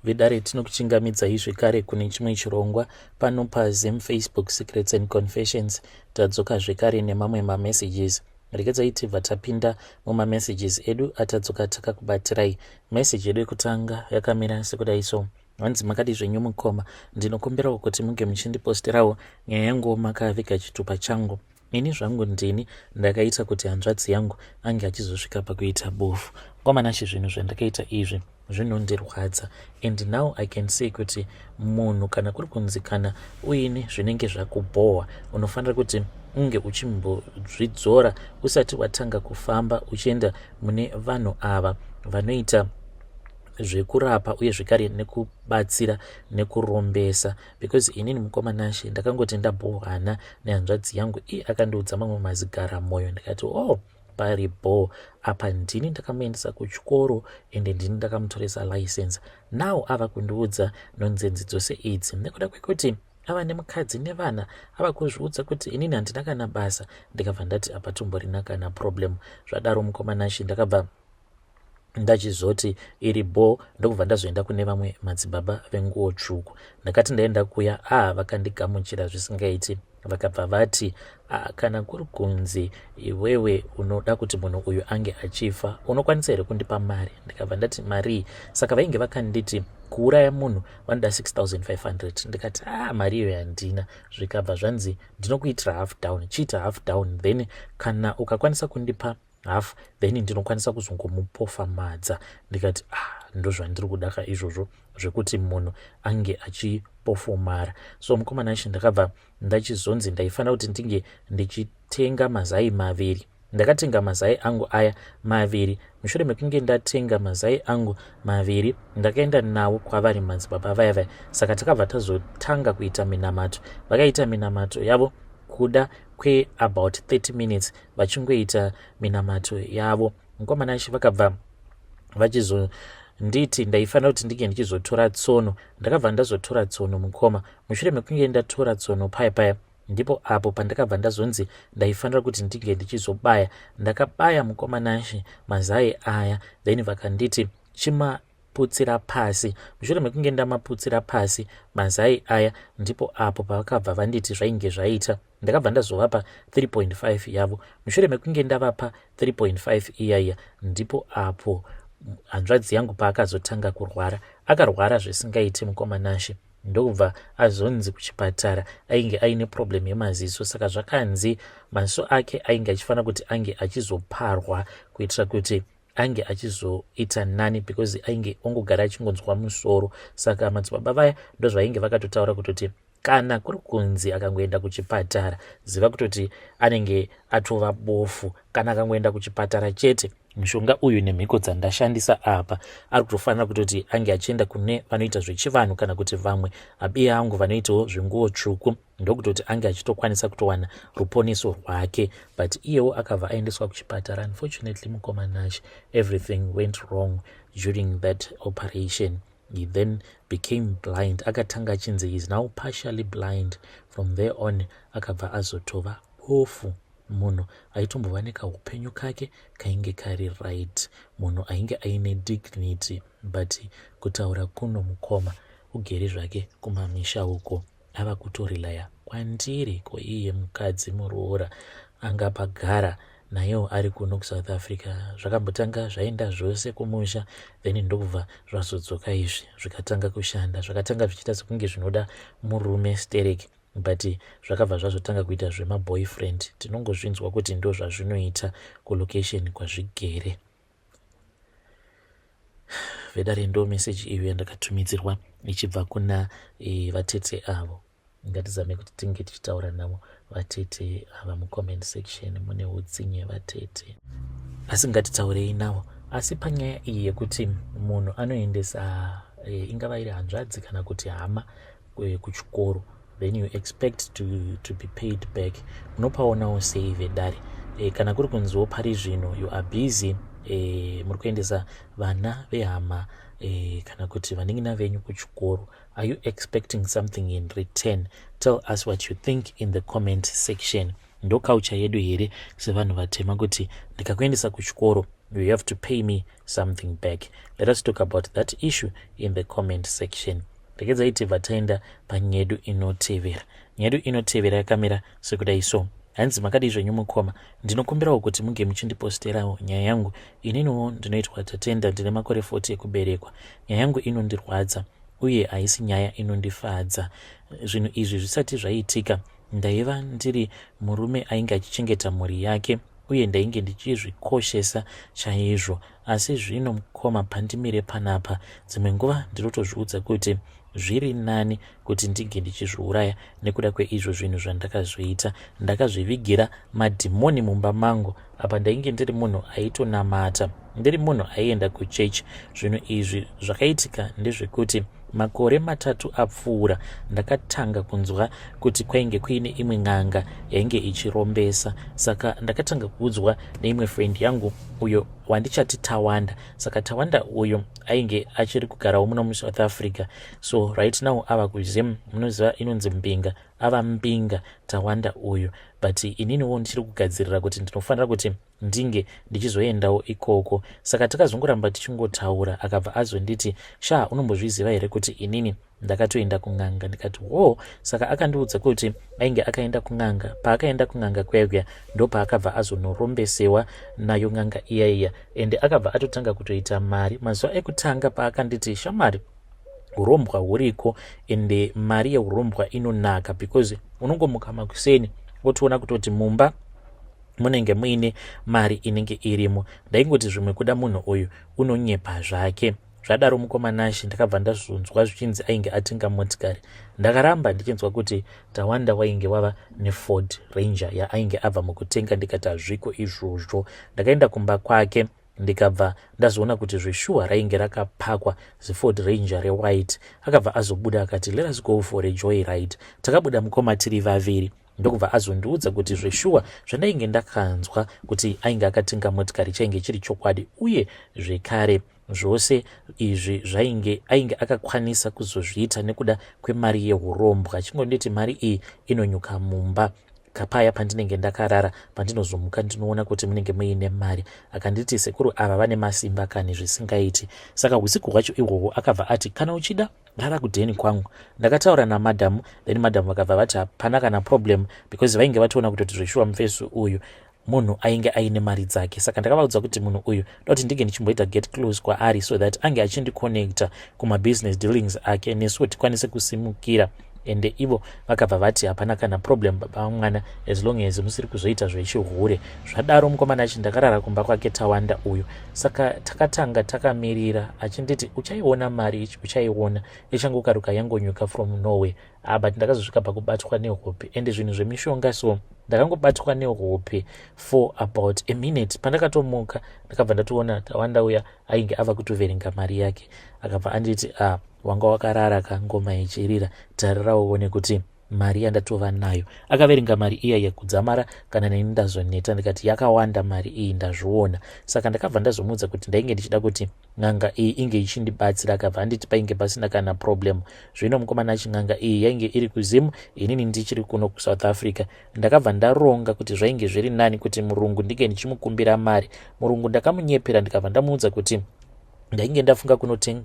Vedare, tinokuchingamidzai zvekare kune chimwe chirongwa pano paZim Facebook Secrets and Confessions. Tadzoka zvekare nemamwe mamessages. Regedzai tibva tapinda mumamessages edu atadzoka takakubatirai. Message yedu yekutanga yakamira sekudai so. Hanzi, "Makadi zvenyu mukoma? Ndinokumbirawo kuti munge muchindiposterawo nyaya yangu makaviga chitupa changu. Ini zvangu ndini ndakaita kuti hanzvadzi yangu ange achizosvika pakuita bofu. Kwamanashe, zvinhu zvandakaita izvi zvinondirwadza and now I can say kuti munhu kana kuri kunzi kana uine zvinenge zvakubhohwa, unofanira kuti unge uchimbozvidzora usati watanga kufamba uchienda mune vanhu ava vanoita zvekurapa uye zvekare nekubatsira nekurombesa, because inini, mukoma Nashe, ndakangoti ndabhohwana nehanzvadzi yangu, iye akandiudza mamwe mazigara mwoyo. Ndikati, 'Oh, pari bho apa. Ndini ndakamuendesa kuchikoro ende ndini ndakamutoresa license. Now ava kundiudza nonsense dzose idzi nekuda kwekuti ava nemukadzi nevana, ava kuzviudza kuti inini handina kana basa.' Ndikabva ndati apa tomborina kana problem." Zvadaro, mukoma Nashe, ndakabva ndachizoti iri bo, ndokubva ndazoenda kune vamwe madzibaba venguo tsvuku. Ndakati ndaenda kuya, a vakandigamuchira zvisingaiti. Vakabva vati, "Kana kuri kunzi iwewe unoda kuti munhu uyu ange achifa, unokwanisa here kundipa mari?" Ndikabva ndati, "Marii?" Saka vainge vakanditi kuuraya munhu vanoda 6500. Ndikati, "A, mari iyo yandina." Zvikabva zvanzi, "Ndinokuitira half down, chiita half down, then kana ukakwanisa kundipa half, then ndinokwanisa kuzongomupofamadza." Ndikati, "Ah, ndozvandiri kudaka izvozvo, zvekuti munhu ange achipofomara." So mukoma Nashe, ndakabva ndachizonzi ndaifanira kuti ndinge ndichitenga mazai 2. Ndakatenga mazai angu aya 2. Mushure mekunge ndatenga mazai angu 2, ndakaenda nawo kwavari madzibaba vaya vaya. Saka takabva tazotanga kuita minamato. Vakaita minamato yavo kuda kweabout 30 minutes vachingoita minamato yavo. Mukoma Nashe, vakabva vachizonditi ndaifanira kuti ndinge ndichizotora tsono. Ndakabva ndazotora tsono, mukoma. Mushure mekunge ndatora tsono paya paya, ndipo apo pandakabva ndazonzi ndaifanira kuti ndinge ndichizobaya. Ndakabaya, mukoma Nashe, mazai aya. Then vakanditi chimaputsira pasi. Mushure mekunge ndamaputsira pasi mazai aya, ndipo apo pavakabva vanditi zvainge zvaita. Ndakabva ndazovapa 3.5 yavo. Mushure mekunge ndavapa 3.5 iyaiya, ndipo apo hanzvadzi yangu paakazotanga kurwara. Akarwara zvisingaiti, mukoma Nashe, ndokubva azonzi kuchipatara ainge aine problem yemaziso. Saka zvakanzi maziso ake ainge achifanira kuti ange achizoparwa kuitira kuti ange achizoita nani, because ainge ongogara achingonzwa musoro. Saka madzibaba vaya ndozvainge vakatotaura kutoti kana kuri kunzi akangoenda kuchipatara, ziva kutoti anenge atova bofu. Kana akangoenda kuchipatara chete, mushonga uyu nemhiko dzandashandisa apa, ari kutofanira kutoti ange achienda kune vanoita zvechivanhu kana kuti vamwe abiya angu vanoitawo zvenguo tsvuku, ndokutoti ange achitokwanisa kutowana ruponeso rwake. But iyewo akabva aendeswa kuchipatara. Unfortunately, mukoma Nash, everything went wrong during that operation. He then became blind. Akatanga achinzi he is now partially blind. From there on akabva azotova bofu. Munhu aitombova nekaupenyu kake kainge kari right, munhu ainge aine dignity, but kutaura kuno, mukoma, ugere zvake kumamisha uko, ava kutorilaya kwandiri. Ko iye mukadzi muroora angapagara nayewo ari kuno kuSouth Africa. Zvakambotanga zvaenda zvose kumusha, then ndokubva zvazodzoka izvi zvikatanga kushanda. Zvakatanga zvichiita sekunge zvinoda murume sterek, but zvakabva zvazotanga kuita zvemaboyfriend. Tinongozvinzwa kuti ndo zvazvinoita kulocation kwazvigere. Vedare, ndo meseji iyo yandakatumidzirwa ichibva kuna vatete avo. Ngatizame kuti tinge tichitaura navo vatete ava mucomment section. Mune utsinye vatete, asi ngatitaurei navo. Asi panyaya iyi yekuti munhu anoendesa ingava iri hanzvadzi kana kuti hama kuchikoro, then you expect to be paid back, munopaonawo sei vedare? Kana kuri kunziwo pari zvino you are busy, muri kuendesa vana vehama kana kuti vanin'ina venyu kuchikoro, are you expecting something in return? Tell us what you think in the comment section. Ndo culture yedu here sevanhu vatema kuti ndikakuendesa kuchikoro You have to pay me something back. Let us talk about that issue in the comment section. Regedzai tibva taenda panyedu inotevera. Nyedu inotevera yakamira sekudai so. Hanzi, "Makadii zvenyu mukoma? Ndinokumbirawo kuti munge muchindiposterawo nyaya yangu. Ininiwo ndinoitwa Tatenda, ndine makore 40 ekuberekwa. Nyaya yangu inondirwadza uye haisi nyaya inondifadza. Zvinhu izvi zvisati zvaitika, ndaiva ndiri murume ainge achichengeta mhuri yake uye ndainge ndichizvikoshesa chaizvo. Asi zvino mukoma, pandimire panapa, dzimwe nguva ndinotozviudza kuti zviri nani kuti ndinge ndichizviuraya nekuda kweizvo zvinhu zvandakazoita. Ndakazvivigira madhimoni mumba mangu. Apa ndainge ndiri munhu aitonamata, ndiri munhu aienda kuchechi. Zvinhu izvi zvakaitika ndezvekuti makore 3 apfuura, ndakatanga kunzwa kuti kwainge kuine imwe n'anga yainge ichirombesa. Saka ndakatanga kuudzwa neimwe friend yangu, uyo wandichati Tawanda. Saka Tawanda uyu ainge achiri kugarawo muno muSouth Africa, so right now ava kuZim. Munoziva inonzi mbinga, ava mbinga Tawanda uyu, but ininiwo ndichiri kugadzirira kuti ndinofanira kuti ndinge ndichizoendawo ikoko. Saka takazongoramba tichingotaura. Akabva azonditi, 'Sha, unombozviziva here kuti inini ndakatoenda kun'anga?' Ndikati, 'Wo.' Saka akandiudza kuti ainge akaenda kun'anga. Paakaenda kun'anga kuya kuya, ndopaakabva azonorombesewa nayo n'anga iya iya, ende akabva atotanga kutoita mari. Mazuva ekutanga paakanditi, 'Shamari, urombwa huriko, ende mari yeurombwa inonaka, because unongomuka makuseni wotoona kutoti mumba munenge muine mari inenge irimo,' ndaingoti zvimwe kuda munhu uyu unonyepa zvake. Zvadaro mukoma Nashi, ndakabva ndazonzwa zvichinzi ainge atenga motikari. Ndakaramba ndichinzwa kuti Tawanda wainge wava neFord Ranger yaainge abva mukutenga. Ndikati, 'Hazviko izvozvo.' Ndakaenda kumba kwake, ndikabva ndazoona kuti zveshuwa rainge rakapakwa ziFord Ranger rewhite. Akabva azobuda akati, 'Let us go for a joy ride.' Takabuda mukoma tiri vaviri, ndokubva azondiudza kuti zveshuwa zvandainge ndakanzwa kuti ainge akatenga motikari chainge chiri chokwadi, uye zvekare zvose izvi zvainge ainge akakwanisa kuzozviita nekuda kwemari yeurombwa. Achingonditi mari iyi inonyuka mumba kapaya pandinenge ndakarara, pandinozomuka ndinoona kuti munenge muine mari. Akanditi, 'Sekuru ava vane masimba kani, zvisingaiti.' Saka usiku hwacho ihwohwo akabva ati, 'Kana uchida, rara kudheni kwangu.' Ndakataura namadhamu, then madhamu vakabva vati hapana kana problem, because vainge vatoona kutoti zveshuwa mufesu uyu munhu ainge aine mari dzake. Saka ndakavaudza kuti munhu uyu doti ndinge ndichimboita get close kwaari so that ange achindiconnecta kumabusiness dealings ake, nesuwo tikwanise kusimukira. Ende ivo vakabva vati hapana kana problem, baba vamwana, as long as musiri kuzoita zvechihure. Zvadaro mukomana achi, ndakarara kumba kwake Tawanda uyu. Saka takatanga takamirira, achinditi, 'Uchaiona mari ichi, uchaiona ichangokaruka yangonyuka from nowhere.' Ah, but ndakazosvika pakubatwa nehope, ende zvinhu zvemishonga so, ndakangobatwa nehope for about a minute. Pandakatomuka, ndakabva ndatoona Tawanda uya ainge ava kutoverenga mari yake. Akabva anditi, "Ah, wanga wakarara kangoma ichirira, tarira uone kuti mari yandatova nayo." Akaverenga mari iya yekudzamara kana neni ndazoneta. Ndikati, "Yakawanda mari iyi, ndazviona." Saka ndakabva ndazomuudza kuti ndainge ndichida kuti n'anga iyi inge ichindibatsira. Akabva anditi painge pasina kana problem. Zvino mukomana achin'anga iyi yainge iri kuZimu, inini ndichiri kuno kuSouth Africa. Ndakabva ndaronga kuti zvainge zviri nani kuti murungu ndinge ndichimukumbira mari. Murungu ndakamunyepera, ndikabva ndamuudza kuti ndainge ndafunga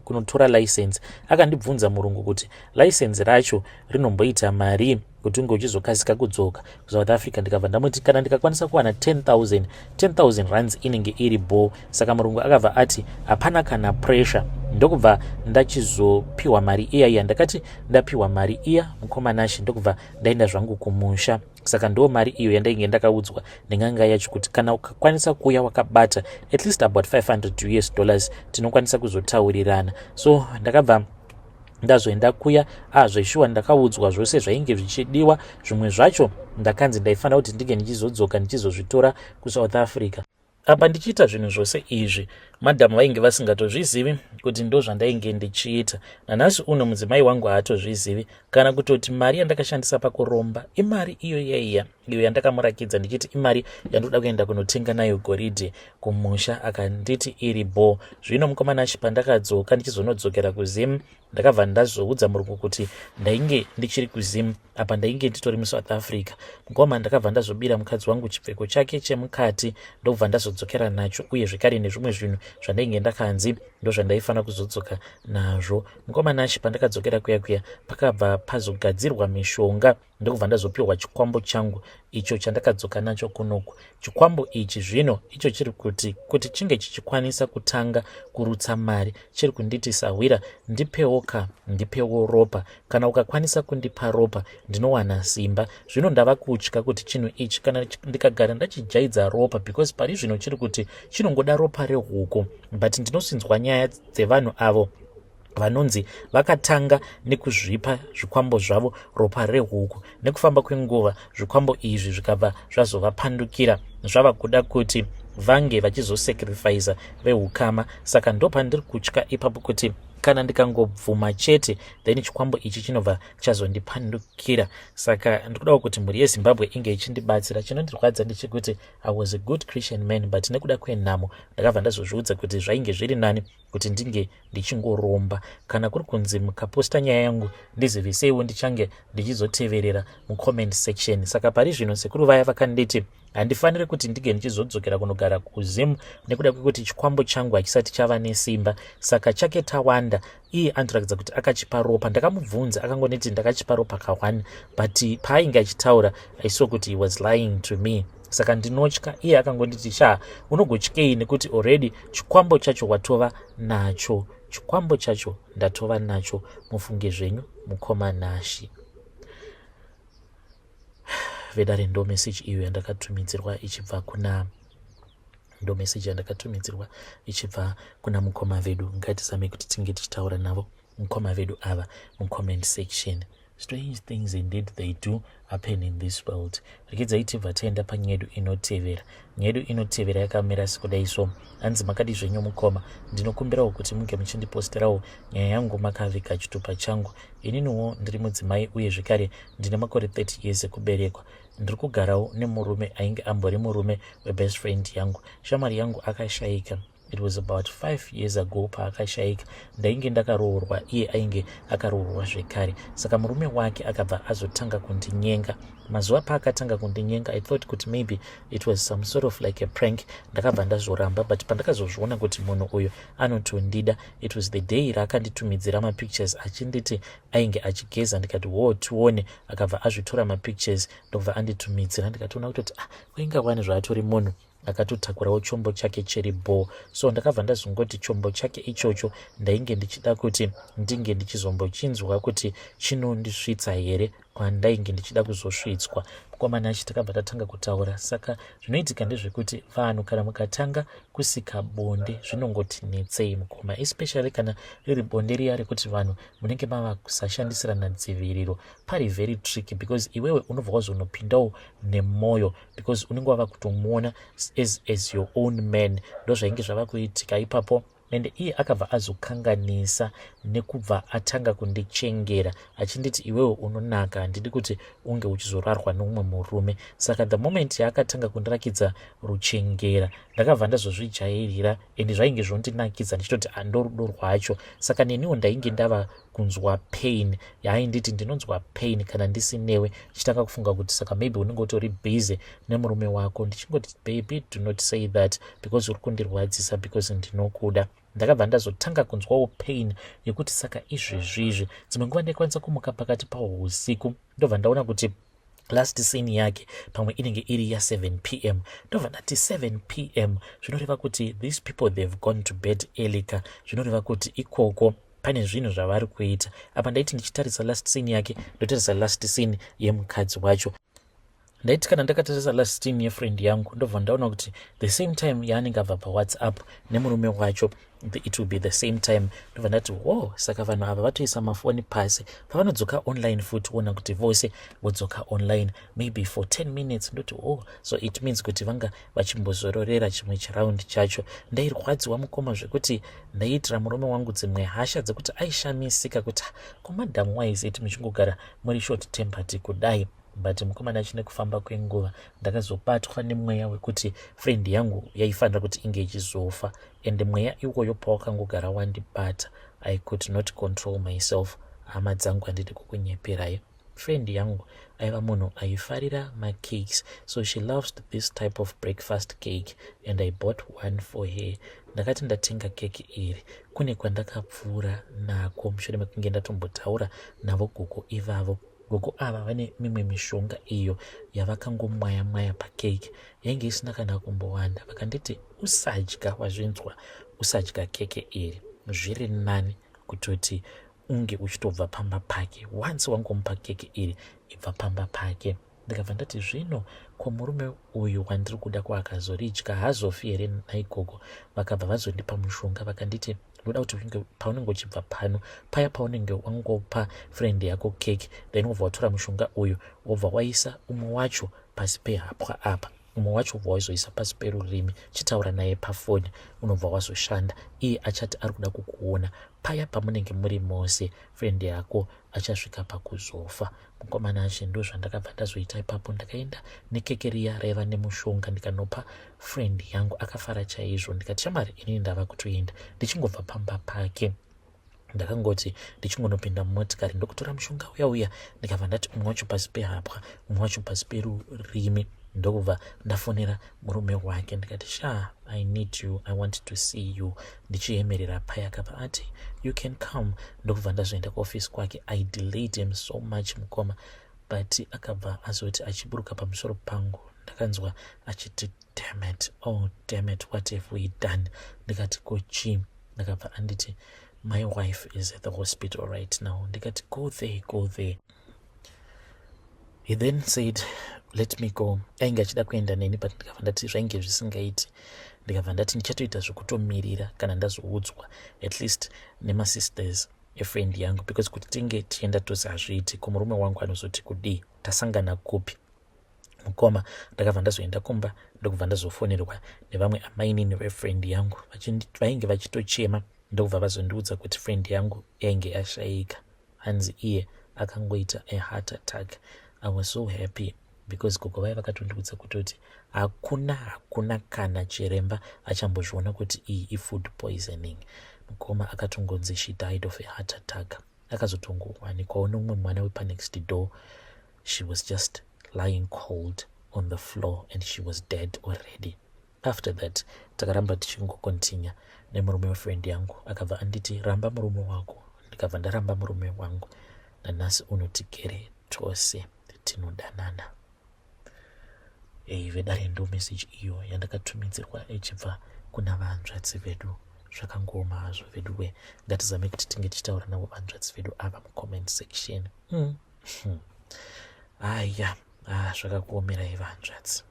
kunotora license. Akandibvunza murungu kuti license racho rinomboita mari kuti unge uchizokasika kudzoka kuSouth Africa. Ndikabva ndamuti kana ndikakwanisa kuwana 10,000, 10,000 rands inenge iri bo. Saka murungu akabva ati hapana kana pressure, ndokubva ndachizopiwa mari iya iya. Ndakati ndapiwa mari iya, mukoma Nashi, ndokubva ndaenda zvangu kumusha. Saka ndo mari iyo yandainge ndakaudzwa nen'anga yacho kuti kana ukakwanisa kuuya wakabata at least about 500 US dollars, tinokwanisa kuzotaurirana. So ndakabva ndazoenda kuya. Zveshuwa ndakaudzwa zvose zvainge zvichidiwa. Zvimwe zvacho ndakanzi ndaifanira kuti ndinge ndichizodzoka ndichizozvitora kuSouth Africa. Apa ndichiita zvinhu zvose izvi, Madhamu vainge vasingatozvizivi kuti ndozvandainge ndichiita. Nanhasi uno mudzimai wangu haatozvizivi kana kutoti mari yandakashandisa pakuromba imari iyo yaiya iyo yandakamurakidza ndichiti imari yandoda kuenda kunotenga nayo goridhe kumusha, akanditi iri bho. Zvino mukomana achi pandakadzoka ndichizonodzokera kuZim, ndakabva ndazoudza murungu kuti ndainge ndichiri kuZim, apa ndainge nditori muSouth Africa. Mukoma, ndakabva ndazobira mukadzi wangu chipfeko chake chemukati, ndokubva ndazodzokera nacho, uye zvekare nezvimwe zvinhu zvandainge ndakanzi ndozvandaifanira kuzodzoka nazvo. Mukoma Nashi, pandakadzokera kuya kuya, pakabva pazogadzirwa mishonga, ndokubva ndazopiwa chikwambo changu icho chandakadzoka nacho kunoku. Chikwambo ichi zvino icho chiri kuti chinge chichikwanisa kutanga kurutsa mari, chiri kunditi, "Sahwira, ndipewo ka, ndipewo ropa. Kana ukakwanisa kundipa ropa, ndinowana simba." Zvino ndava kutya kuti chinhu ichi kana ndikagara ndachijaidza ropa, because pari zvino chiri kuti chinongoda ropa rehuku, but ndinosinzwa nyaya dzevanhu avo vanonzi vakatanga nekuzvipa zvikwambo zvavo ropa rehuku, nekufamba kwenguva zvikwambo izvi zvikabva zvazovapandukira, zvava kuda kuti vange vachizosacrifica veukama. Saka ndopandiri kutya ipapo kuti kana ndikangobvuma chete, then chikwambo ichi chinobva chazondipandukira. Saka ndikudawo kuti mhuri yeZimbabwe inge ichindibatsira. Chinondirwadza ndechekuti I was a good Christian man, but nekuda kwenhamo ndakabva ndazozviudza kuti zvainge zviri nani kuti ndinge ndichingoromba. Kana kuri kunzi mukaposta nyaya yangu, ndiziviseiwo, ndichange ndichizoteverera mucomment section. Saka pari zvino sekuru vaya vakanditi handifaniri kuti ndinge ndichizodzokera kunogara kuZimu nekuda kwekuti chikwambo changu hachisati chava nesimba. Saka chake Tawanda, iye anotoratidza kuti akachipa ropa. Ndakamubvunza, akangonditi ndakachipa ropa ka1, but paainge achitaura I saw kuti he was lying to me. Saka ndinotya. Iye akangonditi, "Sha, unogotyei nekuti already chikwambo chacho watova nacho?" Chikwambo chacho ndatova nacho. Mufunge zvenyu, mukoma Nashi. Vedare, ndo meseji iyo yandakatumidzirwa ichibva kuna, ndo meseji yandakatumidzirwa ichibva kuna mukoma vedu. Ngatizame kuti tinge tichitaura navo mukoma vedu ava mucomment section. Strange things indeed, they do happen in this world. Rekidzai tibva taenda panyaya yedu inotevera. Nyaya yedu inotevera yakamira sekudai so. Hanzi, "Makadi zvenyu mukoma? Ndinokumbirawo kuti munge muchindiposterawo nyaya yangu makaviga chitupa changu. Ininiwo ndiri mudzimai, uye zvekare ndine makore 30 years ekuberekwa. Ndiri kugarawo nemurume ainge ambori murume webest friend yangu. Shamwari yangu akashayika. It was about 5 years ago. Paakashayika ndainge ndakaroorwa, iye ainge akaroorwa zvekare. Saka murume wake akabva azotanga kundinyenga. Mazuva paakatanga kundinyenga, I thought kuti maybe it was some sort of like a prank. Ndakabva ndazoramba, but pandakazozviona kuti munhu uyu anotondida, it was the day raakanditumidzira mapictures achinditi ainge achigeza. Ndikati, 'Wo, tione.' Akabva azvitora mapictures, ndobva anditumidzira. Ndikatoona kutoti, ah, kwainga wani zvaatori munhu akatotakurawo chombo chake chiri bho." So ndakabva ndazongoti chombo chake ichocho ndainge ndichida kuti ndinge ndichizombochinzwa kuti chinondisvitsa here kwandainge ndichida kuzosvitswa. Mukomana achi takabva tatanga kutaura. Saka zvinoitika ndezvekuti vanhu kana mukatanga kusika bonde, zvinongoti netsei, mukoma, especially kana riri bonde riya rekuti vanhu munenge mava kusashandisirana dziviriro. Pari very tricky because iwewe unobva wazonopindawo nemwoyo, because unenge wava kutomuona as your own man. Ndo zvainge zvava kuitika ipapo. Ende iye akabva azokanganisa nekubva atanga kundichengera achinditi, 'Iwewe unonaka, handidi kuti unge uchizorarwa neumwe murume.' Saka the moment yaakatanga kundirakidza ruchengera, ndakabva ndazozvijairira, ende zvainge zvondinakidza, ndichitoti andorudo rwacho. Saka neniwo ndainge ndava kunzwa pain yaainditi ndinonzwa pain kana ndisinewe, ndichitanga kufunga kuti saka maybe unenge utori busy nemurume wako. Ndichingoti, 'Baby, do not say that because uri kundirwadzisa, because ndinokuda.' Ndakabva ndazotanga kunzwawo pain yekuti saka izvezvizvi dzimwe nguva ndaikwanisa kumuka pakati pahwo usiku, ndobva ndaona kuti last seen yake pamwe inenge iri ya7 p.m. Ndobva ndati 7 p.m. zvinoreva kuti these people, they've gone to bed early ka, zvinoreva kuti ikoko pane zvinhu zvavari kuita. Apa ndaiti ndichitarisa last seen yake, ndotarisa last seen yemukadzi wacho. Ndaiti kana ndakatarisa last seen yefriend yangu, ndobva ndaona kuti the same time yaanenge abva paWhatsApp nemurume wacho, it will be the same time. Ndobva ndati, "Wo, saka vanhu ava vatoisa mafoni pasi." Pavanodzoka online futi, ona kuti vose vodzoka online maybe for 10 minutes. Ndoti, "Oh, so it means kuti vanga vachimbozororera chimwe chiround chacho." Ndairwadziwa, mukoma, zvekuti ndaiitira murume wangu dzimwe hasha dzekuti aishamisika kuti, "Ko madam, why is it muchingogara muri short tempered kudai?" But mukomana, achine kufamba kwenguva, ndakazobatwa nemweya wekuti friend yangu yaifanira kuti inge ichizofa. And mweya iwoyo pawakangogara wandibata, I could not control myself. Hama dzangu, handidi kukunyeperai, friend yangu aiva munhu aifarira macakes, so she loves this type of breakfast cake and I bought one for her. Ndakati ndatenga keki iri, kune kwandakapfuura nako mushure mekunge ndatombotaura navo gogo ivavo. Gogo ava vane mimwe mishonga iyo yavakangomwaya mwaya pakeke, yainge isina kana kumbowanda. Vakanditi, "Usadya, wazvinzwa? Usadya keke iri. Zviri nani kutoti unge uchitobva pamba pake. Once wangomupa keke iri, ibva pamba pake." Ndikabva ndati, "Zvino ko murume uyu wandiri kuda kwaakazoridya, haazofi here naikoko?" Vakabva vazondipa mushonga. Vakanditi, "Ndoda kuti paunenge uchibva pano paya, paunenge wangopa friend yako cake, then wobva watora mushonga uyu, wobva waisa umwe wacho pasi pehapwa apa, umwe wacho wobva waizoisa pasi perurimi. Chitaura naye pafoni, unobva wazoshanda. Iye achati ari kuda kukuona. Paya pamunenge muri mose, friend yako achasvika pakuzofa." Mukomana ache, ndo zvandakabva ndazoita ipapo. Ndakaenda nekeke riya raiva nemushonga, ndikanopa friend yangu. Akafara chaizvo. Ndikati, "Shamwari, inini ndava kutoenda." Ndichingobva pamba pake, ndakangoti ndichingonopinda mumotikari, ndokutora mushonga uya uya. Ndikabva ndati umwe wacho pasi pehapwa, umwe wacho pasi perurimi. Ndokubva ndafonera murume wake. Ndikati, "Sha, I need you, I want to see you." Ndichiyemerera paya, akabva ati, "You can come." Ndokubva ndazoenda kuofisi kwake. I delayed him so much, mukoma, but akabva azoti achiburuka pamusoro pangu, ndakanzwa achiti, "Dammit, oh dammit, what have we done?" Ndikati, "Kochii?" Ndakabva anditi, "My wife is at the hospital right now." Ndikati, "Go there, go there." He then said, "Let me go." Ainge achida kuenda neni, but ndikabva ndati zvainge zvisingaiti. Ndikabva ndati ndichatoita zvekutomirira kana ndazoudzwa at least nemasisters efriend yangu, because kuti tinge tienda tose hazviiti. Kumurume wangu anozoti kudii? Tasangana kupi? Mukoma, ndakabva ndazoenda kumba, ndokubva ndazofonerwa nevamwe amainini vefriend yangu vainge vachitochema. Ndokubva vazondiudza kuti friend yangu yainge yashayika, hanzi iye akangoita a heart attack. I was so happy because gogo vaiva vakatondiudza kutoti hakuna, hakuna kana chiremba achambozviona kuti iyi ifood poisoning. Mukoma, akatongonzi she died of a heart attack. Akazotongowanikwawo nomumwe mwana wepanext door. She was just lying cold on the floor and she was dead already. After that, takaramba tichingocontinue nemurume wefriend yangu. Akabva anditi, "Ramba murume wako." Ndikabva ndaramba murume wangu. Nanhasi uno tigere tose, tinodanana. Ei, vedare, ndo message iyo yandakatumidzirwa ichibva kuna vanzvadzi vedu. Zvakangooma hazvo vedu we. Ngatizame kuti tinge tichitaura navo vanzvadzi vedu ava mucomment section. Aya, ah, zvakakuomerai, vanzvadzi.